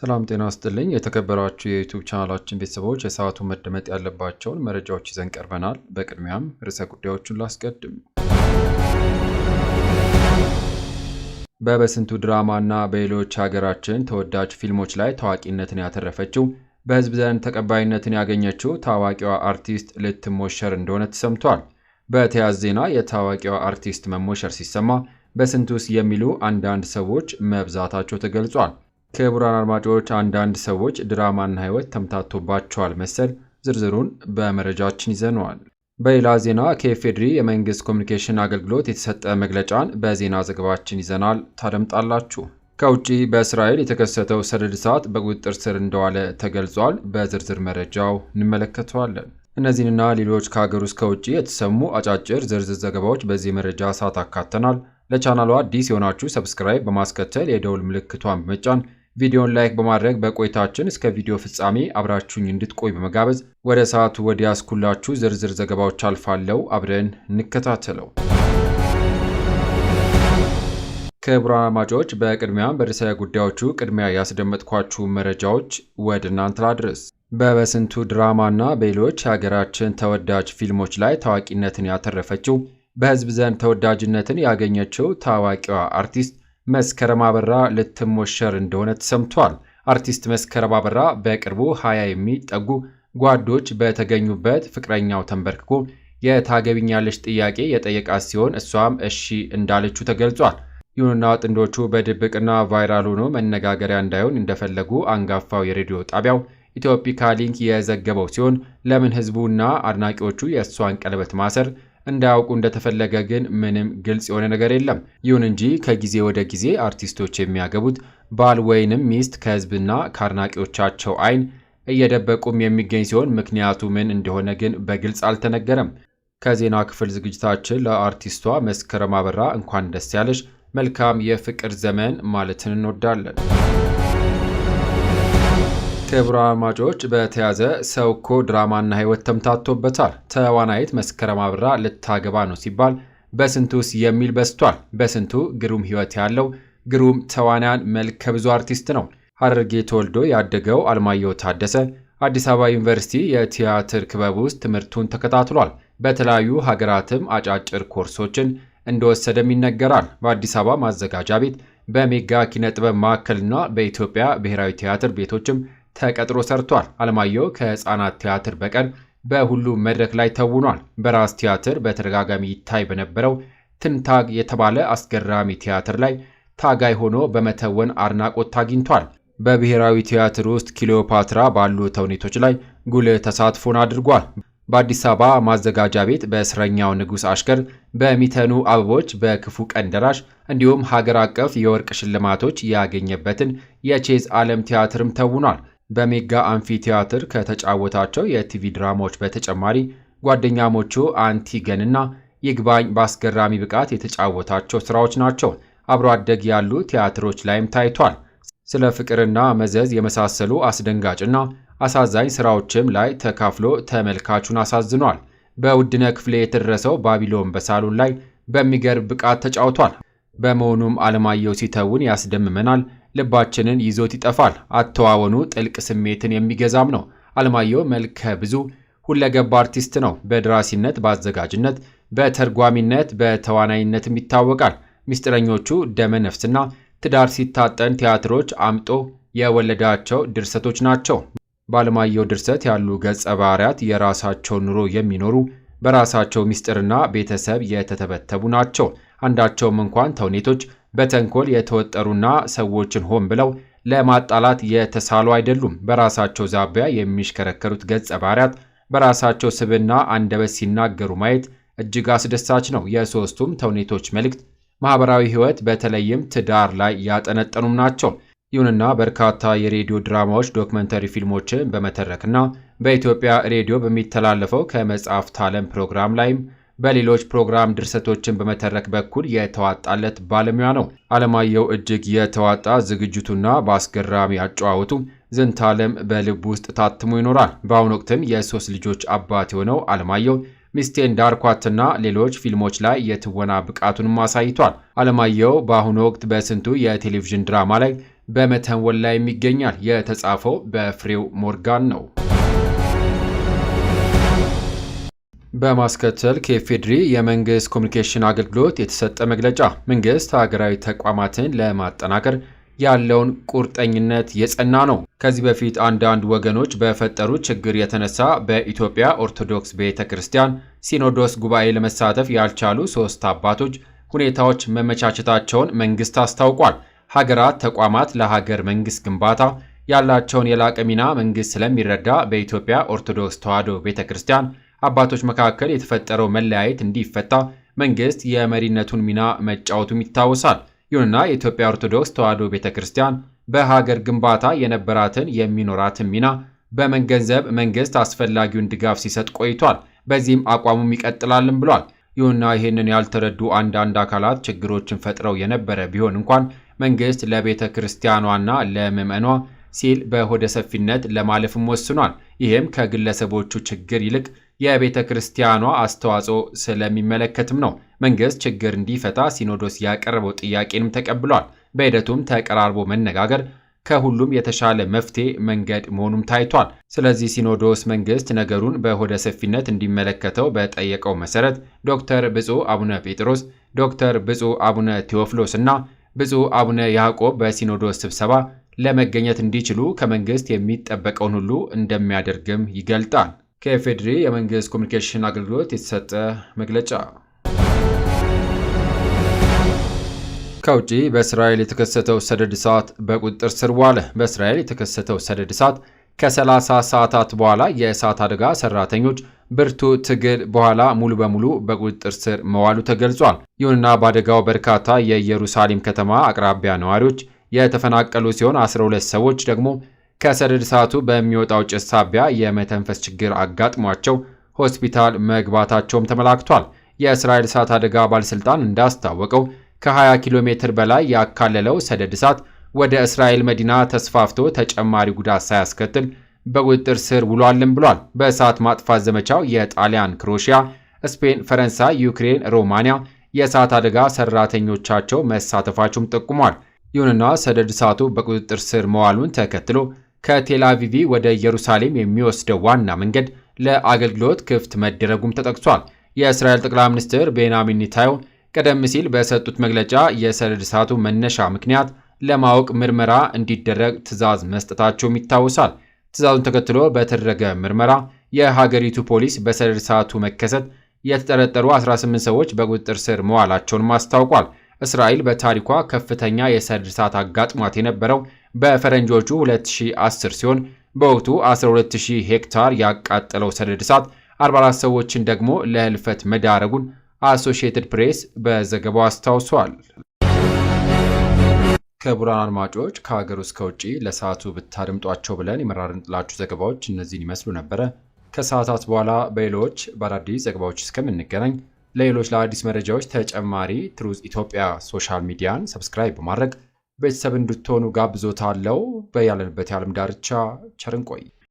ሰላም ጤና ይስጥልኝ። የተከበራችሁ የ YouTube ቻናላችን ቤተሰቦች፣ የሰዓቱ መደመጥ ያለባቸውን መረጃዎች ይዘን ቀርበናል። በቅድሚያም ርዕሰ ጉዳዮቹን ላስቀድም። በበስንቱ ድራማ እና በሌሎች ሀገራችን ተወዳጅ ፊልሞች ላይ ታዋቂነትን ያተረፈችው፣ በሕዝብ ዘንድ ተቀባይነትን ያገኘችው ታዋቂዋ አርቲስት ልትሞሸር እንደሆነ ተሰምቷል። በተያያዘ ዜና የታዋቂዋ አርቲስት መሞሸር ሲሰማ በስንቱስ የሚሉ አንዳንድ ሰዎች መብዛታቸው ተገልጿል። ክቡራን አድማጮች፣ አንዳንድ ሰዎች ድራማና ሕይወት ተምታቶባቸዋል መሰል፣ ዝርዝሩን በመረጃችን ይዘነዋል። በሌላ ዜና ከኢፌዴሪ የመንግስት ኮሚኒኬሽን አገልግሎት የተሰጠ መግለጫን በዜና ዘገባችን ይዘናል፣ ታደምጣላችሁ። ከውጭ በእስራኤል የተከሰተው ሰደድ እሳት በቁጥጥር ስር እንደዋለ ተገልጿል። በዝርዝር መረጃው እንመለከተዋለን። እነዚህንና ሌሎች ከሀገር ውስጥ ከውጭ የተሰሙ አጫጭር ዝርዝር ዘገባዎች በዚህ መረጃ ሰዓት አካተናል። ለቻናሉ አዲስ የሆናችሁ subscribe በማስከተል የደውል ምልክቷን በመጫን፣ ቪዲዮን like በማድረግ በቆይታችን እስከ ቪዲዮ ፍጻሜ አብራችሁኝ እንድትቆይ በመጋበዝ ወደ ሰዓቱ ወደ ያስኩላችሁ ዝርዝር ዘገባዎች አልፋለሁ። አብረን እንከታተለው። ክቡራን አድማጮች፣ በቅድሚያም በርዕሰ ጉዳዮቹ ቅድሚያ ያስደመጥኳችሁ መረጃዎች ወደ እናንተ ላድርስ። በበስንቱ ድራማና በሌሎች የሀገራችን ተወዳጅ ፊልሞች ላይ ታዋቂነትን ያተረፈችው፣ በሕዝብ ዘንድ ተወዳጅነትን ያገኘችው ታዋቂዋ አርቲስት መስከረም አበራ ልትሞሸር እንደሆነ ተሰምቷል። አርቲስት መስከረም አበራ በቅርቡ 20 የሚጠጉ ጓዶች በተገኙበት ፍቅረኛው ተንበርክኮ የታገቢኛለሽ ጥያቄ የጠየቃት ሲሆን እሷም እሺ እንዳለችው ተገልጿል። ይሁንና ጥንዶቹ በድብቅና viral ሆኖ መነጋገሪያ እንዳይሆን እንደፈለጉ አንጋፋው የሬዲዮ ጣቢያው ኢትዮፒካ ሊንክ የዘገበው ሲሆን ለምን ህዝቡና አድናቂዎቹ የእሷን ቀለበት ማሰር እንዳያውቁ እንደተፈለገ ግን ምንም ግልጽ የሆነ ነገር የለም። ይሁን እንጂ ከጊዜ ወደ ጊዜ አርቲስቶች የሚያገቡት ባል ወይንም ሚስት ከህዝብና ከአድናቂዎቻቸው አይን እየደበቁም የሚገኝ ሲሆን ምክንያቱ ምን እንደሆነ ግን በግልጽ አልተነገረም። ከዜና ክፍል ዝግጅታችን ለአርቲስቷ መስከረም አበራ እንኳን ደስ ያለሽ፣ መልካም የፍቅር ዘመን ማለትን እንወዳለን። ክቡራን አድማጮች፣ በተያዘ ሰው እኮ ድራማና ህይወት ተምታቶበታል። ተዋናይት መስከረም አበራ ልታገባ ነው ሲባል በስንቱስ የሚል በዝቷል። በስንቱ ግሩም ህይወት ያለው ግሩም ተዋናያን መልከ ብዙ አርቲስት ነው። ሐረርጌ ተወልዶ ያደገው አለማየሁ ታደሰ አዲስ አበባ ዩኒቨርሲቲ የቲያትር ክበብ ውስጥ ትምህርቱን ተከታትሏል። በተለያዩ ሀገራትም አጫጭር ኮርሶችን እንደወሰደም ይነገራል። በአዲስ አበባ ማዘጋጃ ቤት፣ በሜጋ ኪነጥበብ ማዕከልና በኢትዮጵያ ብሔራዊ ቲያትር ቤቶችም ተቀጥሮ ሰርቷል። አለማየሁ ከህፃናት ቲያትር በቀር በሁሉም መድረክ ላይ ተውኗል። በራስ ቲያትር በተደጋጋሚ ይታይ በነበረው ትንታግ የተባለ አስገራሚ ቲያትር ላይ ታጋይ ሆኖ በመተወን አድናቆት አግኝቷል። በብሔራዊ ቲያትር ውስጥ ክሊዮፓትራ ባሉ ተውኔቶች ላይ ጉልህ ተሳትፎን አድርጓል። በአዲስ አበባ ማዘጋጃ ቤት በእስረኛው ንጉሥ አሽከር፣ በሚተኑ አበቦች፣ በክፉ ቀን ደራሽ እንዲሁም ሀገር አቀፍ የወርቅ ሽልማቶች ያገኘበትን የቼዝ ዓለም ቲያትርም ተውኗል። በሜጋ አምፊ ቲያትር ከተጫወታቸው የቲቪ ድራማዎች በተጨማሪ ጓደኛሞቹ፣ አንቲገንና ይግባኝ በአስገራሚ ብቃት የተጫወታቸው ስራዎች ናቸው። አብሮ አደግ ያሉ ቲያትሮች ላይም ታይቷል። ስለ ፍቅርና መዘዝ የመሳሰሉ አስደንጋጭና አሳዛኝ ስራዎችም ላይ ተካፍሎ ተመልካቹን አሳዝኗል። በውድነ ክፍሌ የተደረሰው ባቢሎን በሳሎን ላይ በሚገርም ብቃት ተጫውቷል። በመሆኑም አለማየሁ ሲተውን ያስደምመናል፣ ልባችንን ይዞት ይጠፋል። አተዋወኑ ጥልቅ ስሜትን የሚገዛም ነው። አለማየሁ መልከ ብዙ ሁለገብ አርቲስት ነው። በደራሲነት፣ በአዘጋጅነት፣ በተርጓሚነት፣ በተዋናይነትም ይታወቃል። ሚስጥረኞቹ፣ ደመ ነፍስና ትዳር ሲታጠን ቲያትሮች አምጦ የወለዳቸው ድርሰቶች ናቸው። በአለማየሁ ድርሰት ያሉ ገጸ ባህሪያት የራሳቸው ኑሮ የሚኖሩ፣ በራሳቸው ሚስጥርና ቤተሰብ የተተበተቡ ናቸው። አንዳቸውም እንኳን ተውኔቶች በተንኮል የተወጠሩና ሰዎችን ሆን ብለው ለማጣላት የተሳሉ አይደሉም። በራሳቸው ዛቢያ የሚሽከረከሩት ገጸ ባህሪያት በራሳቸው ስብና አንደበት ሲናገሩ ማየት እጅግ አስደሳች ነው። የሦስቱም ተውኔቶች መልእክት ማህበራዊ ሕይወት በተለይም ትዳር ላይ ያጠነጠኑም ናቸው። ይሁንና በርካታ የሬዲዮ ድራማዎች፣ ዶክመንተሪ ፊልሞችን በመተረክና በኢትዮጵያ ሬዲዮ በሚተላለፈው ከመጽሐፍት ዓለም ፕሮግራም ላይም በሌሎች ፕሮግራም ድርሰቶችን በመተረክ በኩል የተዋጣለት ባለሙያ ነው። አለማየሁ እጅግ የተዋጣ ዝግጅቱና በአስገራሚ አጨዋወቱ ዝንታለም በልብ ውስጥ ታትሞ ይኖራል። በአሁኑ ወቅትም የሶስት ልጆች አባት የሆነው አለማየሁ ሚስቴን ዳርኳትና ሌሎች ፊልሞች ላይ የትወና ብቃቱንም አሳይቷል። አለማየሁ በአሁኑ ወቅት በስንቱ የቴሌቪዥን ድራማ ላይ በመተወን ላይ ይገኛል። የተጻፈው በፍሬው ሞርጋን ነው። በማስከተል ከኢፌዴሪ የመንግስት ኮሚኒኬሽን አገልግሎት የተሰጠ መግለጫ። መንግስት ሀገራዊ ተቋማትን ለማጠናከር ያለውን ቁርጠኝነት የጸና ነው። ከዚህ በፊት አንዳንድ ወገኖች በፈጠሩ ችግር የተነሳ በኢትዮጵያ ኦርቶዶክስ ቤተ ክርስቲያን ሲኖዶስ ጉባኤ ለመሳተፍ ያልቻሉ 3 አባቶች ሁኔታዎች መመቻቸታቸውን መንግስት አስታውቋል። ሀገራት ተቋማት ለሀገር መንግስት ግንባታ ያላቸውን የላቀ ሚና መንግስት ስለሚረዳ በኢትዮጵያ ኦርቶዶክስ ተዋሕዶ ቤተ ክርስቲያን አባቶች መካከል የተፈጠረው መለያየት እንዲፈታ መንግስት የመሪነቱን ሚና መጫወቱም ይታወሳል። ይሁንና የኢትዮጵያ ኦርቶዶክስ ተዋሕዶ ቤተክርስቲያን በሀገር ግንባታ የነበራትን የሚኖራትን ሚና በመገንዘብ መንግስት አስፈላጊውን ድጋፍ ሲሰጥ ቆይቷል። በዚህም አቋሙም ይቀጥላልም ብሏል። ይሁንና ይህንን ያልተረዱ አንዳንድ አካላት ችግሮችን ፈጥረው የነበረ ቢሆን እንኳን መንግስት ለቤተክርስቲያኗና ለምዕመኗ ሲል በሆደ ሰፊነት ለማለፍም ወስኗል። ይህም ከግለሰቦቹ ችግር ይልቅ የቤተ ክርስቲያኗ አስተዋጽኦ ስለሚመለከትም ነው። መንግስት ችግር እንዲፈታ ሲኖዶስ ያቀረበው ጥያቄንም ተቀብሏል። በሂደቱም ተቀራርቦ መነጋገር ከሁሉም የተሻለ መፍትሄ መንገድ መሆኑም ታይቷል። ስለዚህ ሲኖዶስ መንግስት ነገሩን በሆደ ሰፊነት እንዲመለከተው በጠየቀው መሰረት ዶክተር ብፁዕ አቡነ ጴጥሮስ፣ ዶክተር ብፁዕ አቡነ ቴዎፍሎስ እና ብፁዕ አቡነ ያዕቆብ በሲኖዶስ ስብሰባ ለመገኘት እንዲችሉ ከመንግስት የሚጠበቀውን ሁሉ እንደሚያደርግም ይገልጣል። ከኢፌዴሪ የመንግስት ኮሚኒኬሽን አገልግሎት የተሰጠ መግለጫ። ከውጪ በእስራኤል የተከሰተው ሰደድ እሳት በቁጥጥር ስር ዋለ። በእስራኤል የተከሰተው ሰደድ እሳት ከ30 ሰዓታት በኋላ የእሳት አደጋ ሰራተኞች ብርቱ ትግል በኋላ ሙሉ በሙሉ በቁጥጥር ስር መዋሉ ተገልጿል። ይሁንና በአደጋው በርካታ የኢየሩሳሌም ከተማ አቅራቢያ ነዋሪዎች የተፈናቀሉ ሲሆን 12 ሰዎች ደግሞ ከሰደድ እሳቱ በሚወጣው ጭስ ሳቢያ የመተንፈስ ችግር አጋጥሟቸው ሆስፒታል መግባታቸውም ተመላክቷል። የእስራኤል እሳት አደጋ ባለስልጣን እንዳስታወቀው ከ20 ኪሎ ሜትር በላይ ያካለለው ሰደድ እሳት ወደ እስራኤል መዲና ተስፋፍቶ ተጨማሪ ጉዳት ሳያስከትል በቁጥጥር ስር ውሏልም ብሏል። በእሳት ማጥፋት ዘመቻው የጣሊያን፣ ክሮሺያ፣ ስፔን፣ ፈረንሳይ፣ ዩክሬን፣ ሮማንያ የእሳት አደጋ ሰራተኞቻቸው መሳተፋቸውም ጠቁሟል። ይሁንና ሰደድ እሳቱ በቁጥጥር ስር መዋሉን ተከትሎ ከቴል አቪቭ ወደ ኢየሩሳሌም የሚወስደው ዋና መንገድ ለአገልግሎት ክፍት መደረጉም ተጠቅሷል። የእስራኤል ጠቅላይ ሚኒስትር ቤንያሚን ኔታንያሁ ቀደም ሲል በሰጡት መግለጫ የሰደድ እሳቱ መነሻ ምክንያት ለማወቅ ምርመራ እንዲደረግ ትዕዛዝ መስጠታቸውም ይታወሳል። ትዕዛዙን ተከትሎ በተደረገ ምርመራ የሀገሪቱ ፖሊስ በሰደድ እሳቱ መከሰት የተጠረጠሩ 18 ሰዎች በቁጥጥር ስር መዋላቸውንም አስታውቋል። እስራኤል በታሪኳ ከፍተኛ የሰደድ እሳት አጋጥሟት የነበረው በፈረንጆቹ 2010 ሲሆን በወቅቱ 12000 ሄክታር ያቃጠለው ሰደድ እሳት 44 ሰዎችን ደግሞ ለህልፈት መዳረጉን አሶሺየትድ ፕሬስ በዘገባው አስታውሷል። ክቡራን አድማጮች፣ ከሀገር ውስጥ ከውጭ ለሰዓቱ ብታደምጧቸው ብለን የመራረጥንላችሁ ዘገባዎች እነዚህን ይመስሉ ነበረ። ከሰዓታት በኋላ በሌሎች በአዳዲስ ዘገባዎች እስከምንገናኝ ለሌሎች ለአዲስ መረጃዎች ተጨማሪ ትሩዝ ኢትዮጵያ social media ን subscribe በማድረግ ቤተሰብ እንድትሆኑ ጋብዞታለው። በያለንበት የዓለም ዳርቻ ቸር እንቆይ።